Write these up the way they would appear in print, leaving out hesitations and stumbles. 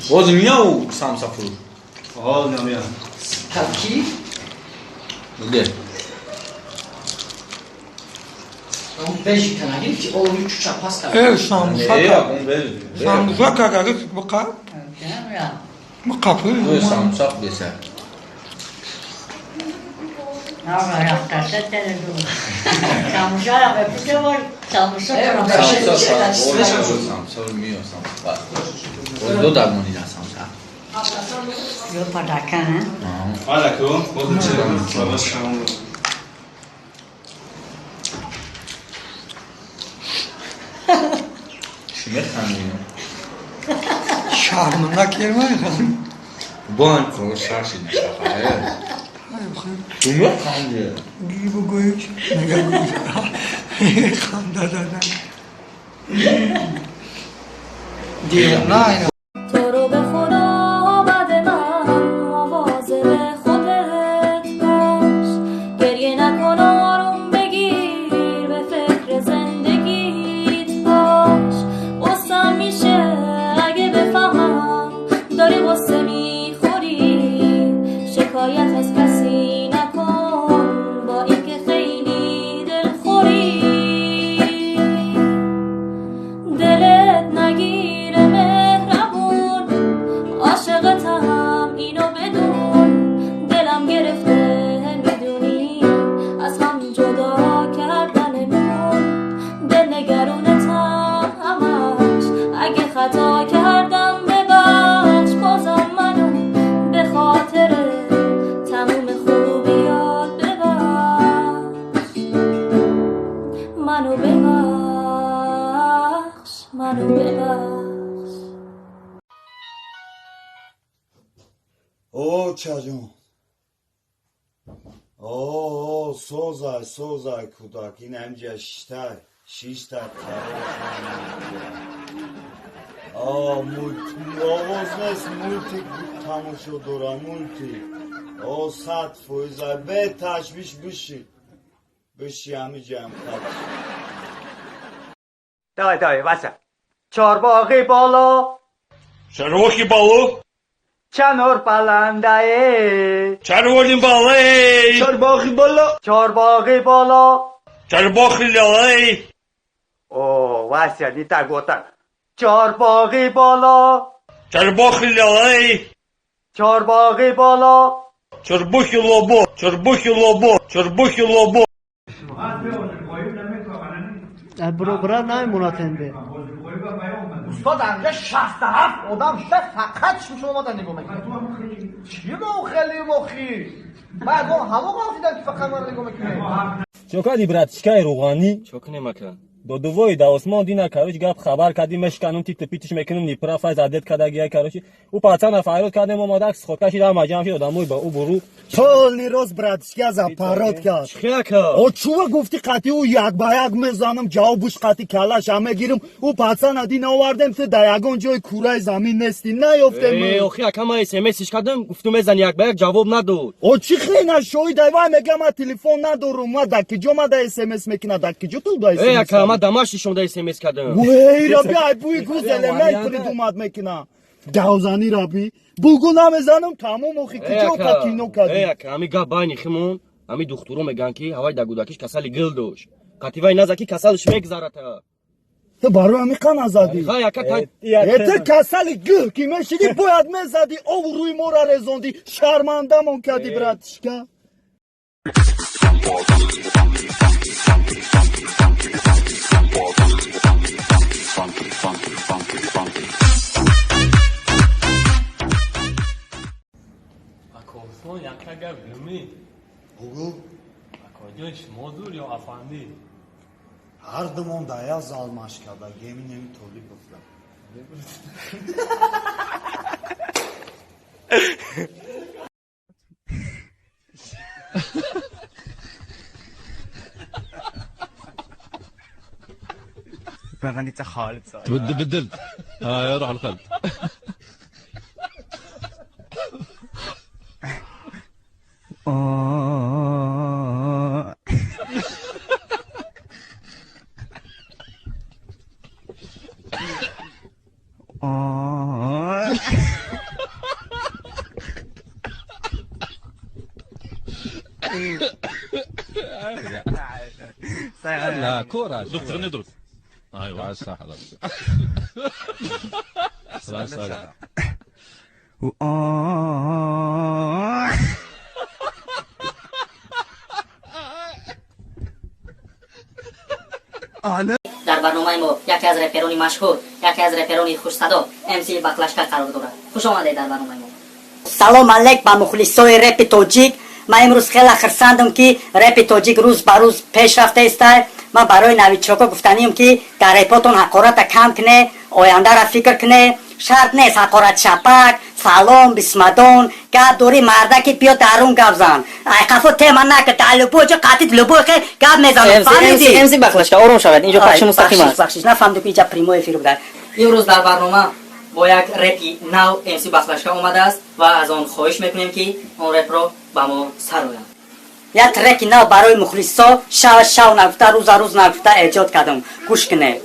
Боз мия у самса фурӯш. Ҳол намеям. Ки? Де. Бежи канагир ки ол чуча пас кард. Э, самбуса. Не, он беж. Самбуса какаги буқа. Буқа. Самса беса. Самса, самса, мио самса. Ду дагмони самса. Алако, боз чера, бабаш шамон. Чӣ механдӣ? Шарманда кермай. Бон ко шарши нашахае. Чӣ механдӣ? Гибу гӯйч. Ханда дада. Девона. تو رو به خدا بعد من مواظب خودت باش، گریه نکن، آروم بگیر، به فکر زندگیت باش. غصم میشه اگه بفهمم داری غصه میخوری، شکایت از کسی نکن با اینکه خیلی دلخوری. دلت نگیره مهربون، عاشقتم اینو بدون، دلم گرفته میدونی از هم جدا کردنمون، دل نگرونتم همش، اگه خطا کردم ببخش، بازم منو به خاطر تموم خوبیات ببخش، منو ببخش، منو ببخش. О, чаҷон. О, созай, созай, кӯдак, ин ҳамҷа шиштай, шиштай қарор. О, мульт, овоз нест, мультик тамошо дора, мультик. О, 100%, ай, бе ташвиш биши. Биши ҳамиҷаам хат. Давай, давай, Вася. Чорбоғи боло, Шарвохи балу, чанор баландае. чарвони балей, Чорбоғи боло, чорбоғи боло. чарбохи лалей, О, Вася, не так, вот так. Чорбоғи боло, чарбохи лалей, чорбоғи боло. чарбухи лобо, чарбухи лобо, чарбухи лобо. استاد انجا 67 آدم شده، فقط شما در نگاه میکنه. چی ما خیلی مخی من از هوا قافیدم که فقط من نگاه میکنه. Чокади, братишкаи рӯғанӣ. Чо кунем, ака? Додувои да осмон дина, короче, гап хабар кардӣ, мешканум, тит питиш мекунум, ниправ задет кардагия, короче. Ӯ пацана фарёд кардем, омадак сходка шид, ҳама ҷамъ шид, одамои ба ӯ буру. Полный рост, братишка, за парод кард. Чӣ, ака? О, чува гуфти қатъи ӯ як ба як мезанам, ҷавобуш қатъи калаша мегирам. Ӯ пацана дин овардем, ту дар ягон ҷои кураи замин нестӣ, наёфтем. Э, охи, ака, ман смсиш кардам, гуфтум мезани як ба як, ҷавоб надод. О, чӣ хена шоҳид ай, вай мега ман телефон надорум, ма дар киҷо ма да смс мекуна, дар киҷо ту да Э, смс? Ака, ман дамашти шумода смс кардам. Вей, раби, ай буи гуз элемент придумать мекуна. Гавзани, раби, бугу намезанам, тамом, охи Э, киҷо та кино кардӣ? Э, ака, ҳами гап байни химон, ҳами духтуро мегӯянд, ки ҳавай дар гудакиш касали гил дошт. Қатъи вай наза, ки касалш мегзарата. Ту барои ҳамиқа назадӣ? Хай, ака, та Э, ту касали гил ки мешидӣ, бояд мезадӣ, ову рӯи моро резондӣ, шармандамон кардӣ, братишка. Акосон, якта гап гумӣ. Бугу. Акоҷон, шумо зур ё афандӣ? Ҳар думон дар як зал машқ карда, геми неми толиб бифта. تبدل بدلت اه روح الخلد. لا كرة دوك تغني درك. ايوا صح خلاص. خلاص. Дар барномаи мо яке аз реперони машҳур, яке аз реперони хушсадо, МС Баклашка қарор дорад. Хуш омадед дар барномаи мо. Салом алейк ба мухлисои репи тоҷик. Ман имрӯз хеле хурсандам, ки репи тоҷик рӯз ба рӯз пеш рафта истай. Ман барои новичок о гуфтанием, ки дар репотон ҳақората кам кне, ояндара фикр кне. Шарт нест ҳақорат чапак. Салом бисмадон, гап дорӣ, мардаки, биё дарун гап зан. Айқафо тема нака, дар любой ҷо қатит любой хел гап мезанам, фаҳмидӣ? МС Баклашка, ором шавед, инҷо пахши мустақим аст. Бахшиш, нафаҳмидам, ки инҷа прямой эфир буда. Имрӯз дар барнома бо як репи нав МС Баклашка омадааст ва аз он хоҳиш мекунем, ки он репро ба мо сароянд. Як треки нав барои мухлисо, шава шав нагуфта, рӯза рӯз нагуфта эҷод кардам. Гӯш кунед.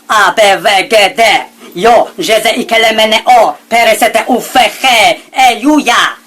А, Б, В, Г, Д, Ё, Ж, З, И, К, Л, М, Н, О, П, Р, С, Т, У, Ф, Х, Э, Ю, Я.